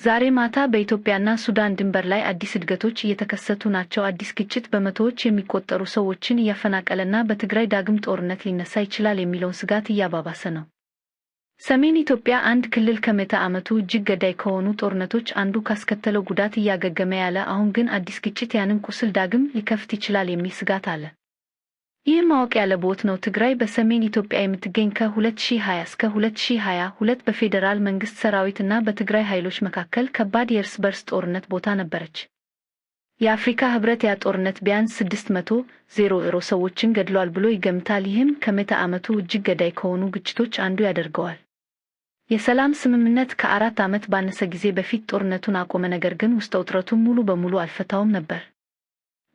ዛሬ ማታ በኢትዮጵያና ሱዳን ድንበር ላይ አዲስ እድገቶች እየተከሰቱ ናቸው። አዲስ ግጭት በመቶዎች የሚቆጠሩ ሰዎችን እያፈናቀለና በትግራይ ዳግም ጦርነት ሊነሳ ይችላል የሚለውን ስጋት እያባባሰ ነው። ሰሜን ኢትዮጵያ አንድ ክልል ከምዕተ ዓመቱ እጅግ ገዳይ ከሆኑ ጦርነቶች አንዱ ካስከተለው ጉዳት እያገገመ ያለ፣ አሁን ግን አዲስ ግጭት ያንን ቁስል ዳግም ሊከፍት ይችላል የሚል ስጋት አለ። ይህ ማወቅ ያለብዎት ነው። ትግራይ በሰሜን ኢትዮጵያ የምትገኝ ከ2020 እስከ 2022 በፌዴራል መንግስት ሰራዊት እና በትግራይ ኃይሎች መካከል ከባድ የእርስ በርስ ጦርነት ቦታ ነበረች። የአፍሪካ ህብረት ያ ጦርነት ቢያንስ 600,000 ሰዎችን ገድሏል ብሎ ይገምታል። ይህም ከምዕተ ዓመቱ እጅግ ገዳይ ከሆኑ ግጭቶች አንዱ ያደርገዋል። የሰላም ስምምነት ከ4 ዓመት ባነሰ ጊዜ በፊት ጦርነቱን አቆመ፣ ነገር ግን ውስጠ ውጥረቱን ሙሉ በሙሉ አልፈታውም ነበር።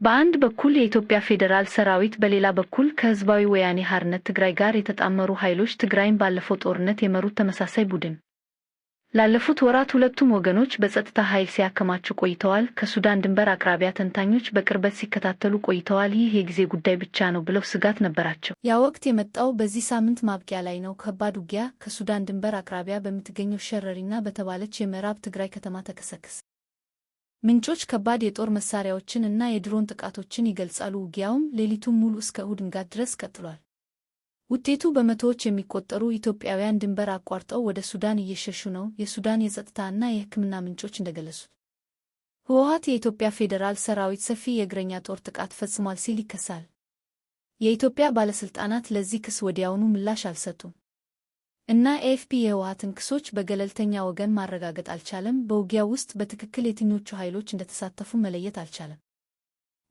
በአንድ በኩል የኢትዮጵያ ፌዴራል ሰራዊት፣ በሌላ በኩል ከህዝባዊ ወያኔ ሓርነት ትግራይ ጋር የተጣመሩ ኃይሎች ትግራይን ባለፈው ጦርነት የመሩት ተመሳሳይ ቡድን። ላለፉት ወራት ሁለቱም ወገኖች በጸጥታ ኃይል ሲያከማቹ ቆይተዋል። ከሱዳን ድንበር አቅራቢያ ተንታኞች በቅርበት ሲከታተሉ ቆይተዋል። ይህ የጊዜ ጉዳይ ብቻ ነው ብለው ስጋት ነበራቸው። ያ ወቅት የመጣው በዚህ ሳምንት ማብቂያ ላይ ነው። ከባድ ውጊያ ከሱዳን ድንበር አቅራቢያ በምትገኘው ሸረሪና በተባለች የምዕራብ ትግራይ ከተማ ተቀሰቀሰ። ምንጮች ከባድ የጦር መሳሪያዎችን እና የድሮን ጥቃቶችን ይገልጻሉ። ውጊያውም ሌሊቱን ሙሉ እስከ እሁድ ንጋት ድረስ ቀጥሏል። ውጤቱ በመቶዎች የሚቆጠሩ ኢትዮጵያውያን ድንበር አቋርጠው ወደ ሱዳን እየሸሹ ነው። የሱዳን የጸጥታ እና የሕክምና ምንጮች እንደገለጹት ህወሓት የኢትዮጵያ ፌዴራል ሰራዊት ሰፊ የእግረኛ ጦር ጥቃት ፈጽሟል ሲል ይከሳል። የኢትዮጵያ ባለሥልጣናት ለዚህ ክስ ወዲያውኑ ምላሽ አልሰጡም እና ኤኤፍፒ የህወሓትን ክሶች በገለልተኛ ወገን ማረጋገጥ አልቻለም። በውጊያው ውስጥ በትክክል የትኞቹ ኃይሎች እንደተሳተፉ መለየት አልቻለም።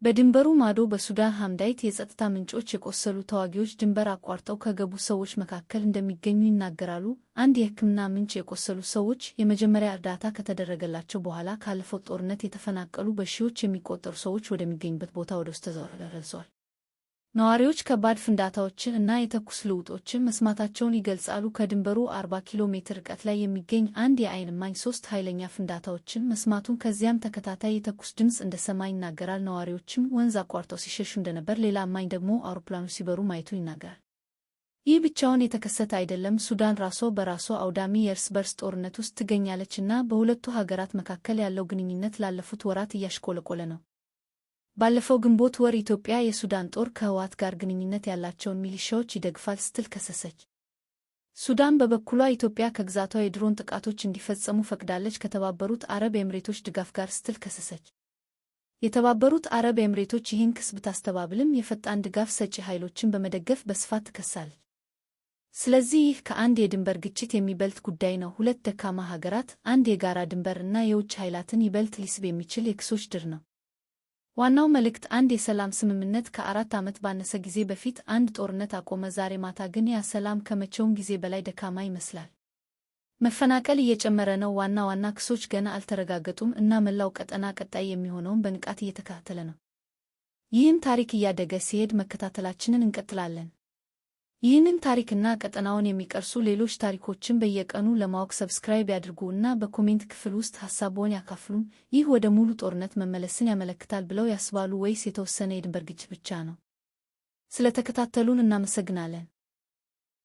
በድንበሩ ማዶ በሱዳን ሐምዳይት የጸጥታ ምንጮች የቆሰሉ ተዋጊዎች ድንበር አቋርጠው ከገቡ ሰዎች መካከል እንደሚገኙ ይናገራሉ። አንድ የሕክምና ምንጭ የቆሰሉ ሰዎች የመጀመሪያ እርዳታ ከተደረገላቸው በኋላ ካለፈው ጦርነት የተፈናቀሉ በሺዎች የሚቆጠሩ ሰዎች ወደሚገኙበት ቦታ ወደ ውስጥ ተዘዋውረዋል። ነዋሪዎች ከባድ ፍንዳታዎችን እና የተኩስ ልውውጦችን መስማታቸውን ይገልጻሉ። ከድንበሩ 40 ኪሎ ሜትር ርቀት ላይ የሚገኝ አንድ የዓይን እማኝ ሶስት ኃይለኛ ፍንዳታዎችን መስማቱን ከዚያም ተከታታይ የተኩስ ድምፅ እንደሰማ ይናገራል። ነዋሪዎችም ወንዝ አቋርጠው ሲሸሹ እንደነበር፣ ሌላ እማኝ ደግሞ አውሮፕላኖች ሲበሩ ማየቱን ይናገራል። ይህ ብቻውን የተከሰተ አይደለም። ሱዳን ራሷ በራሷ አውዳሚ የእርስ በርስ ጦርነት ውስጥ ትገኛለች እና በሁለቱ ሀገራት መካከል ያለው ግንኙነት ላለፉት ወራት እያሽቆለቆለ ነው። ባለፈው ግንቦት ወር ኢትዮጵያ የሱዳን ጦር ከህወሓት ጋር ግንኙነት ያላቸውን ሚሊሻዎች ይደግፋል ስትል ከሰሰች። ሱዳን በበኩሏ ኢትዮጵያ ከግዛቷ የድሮን ጥቃቶች እንዲፈጸሙ ፈቅዳለች ከተባበሩት አረብ ኤምሬቶች ድጋፍ ጋር ስትል ከሰሰች። የተባበሩት አረብ ኤምሬቶች ይህን ክስ ብታስተባብልም የፈጣን ድጋፍ ሰጪ ኃይሎችን በመደገፍ በስፋት ትከሳለች። ስለዚህ ይህ ከአንድ የድንበር ግጭት የሚበልጥ ጉዳይ ነው። ሁለት ደካማ ሀገራት፣ አንድ የጋራ ድንበር እና የውጭ ኃይላትን ይበልጥ ሊስብ የሚችል የክሶች ድር ነው። ዋናው መልእክት አንድ የሰላም ስምምነት ከ4 ዓመት ባነሰ ጊዜ በፊት አንድ ጦርነት አቆመ። ዛሬ ማታ ግን ያ ሰላም ከመቼውም ጊዜ በላይ ደካማ ይመስላል። መፈናቀል እየጨመረ ነው። ዋና ዋና ክሶች ገና አልተረጋገጡም እና መላው ቀጠና ቀጣይ የሚሆነውን በንቃት እየተከታተለ ነው። ይህም ታሪክ እያደገ ሲሄድ መከታተላችንን እንቀጥላለን። ይህንን ታሪክና ቀጠናውን የሚቀርጹ ሌሎች ታሪኮችን በየቀኑ ለማወቅ subscribe ያድርጉ እና በ comment ክፍል ውስጥ ሐሳብዎን ያካፍሉን። ይህ ወደ ሙሉ ጦርነት መመለስን ያመለክታል ብለው ያስባሉ ወይስ የተወሰነ የድንበር ግጭት ብቻ ነው? ስለተከታተሉን እናመሰግናለን።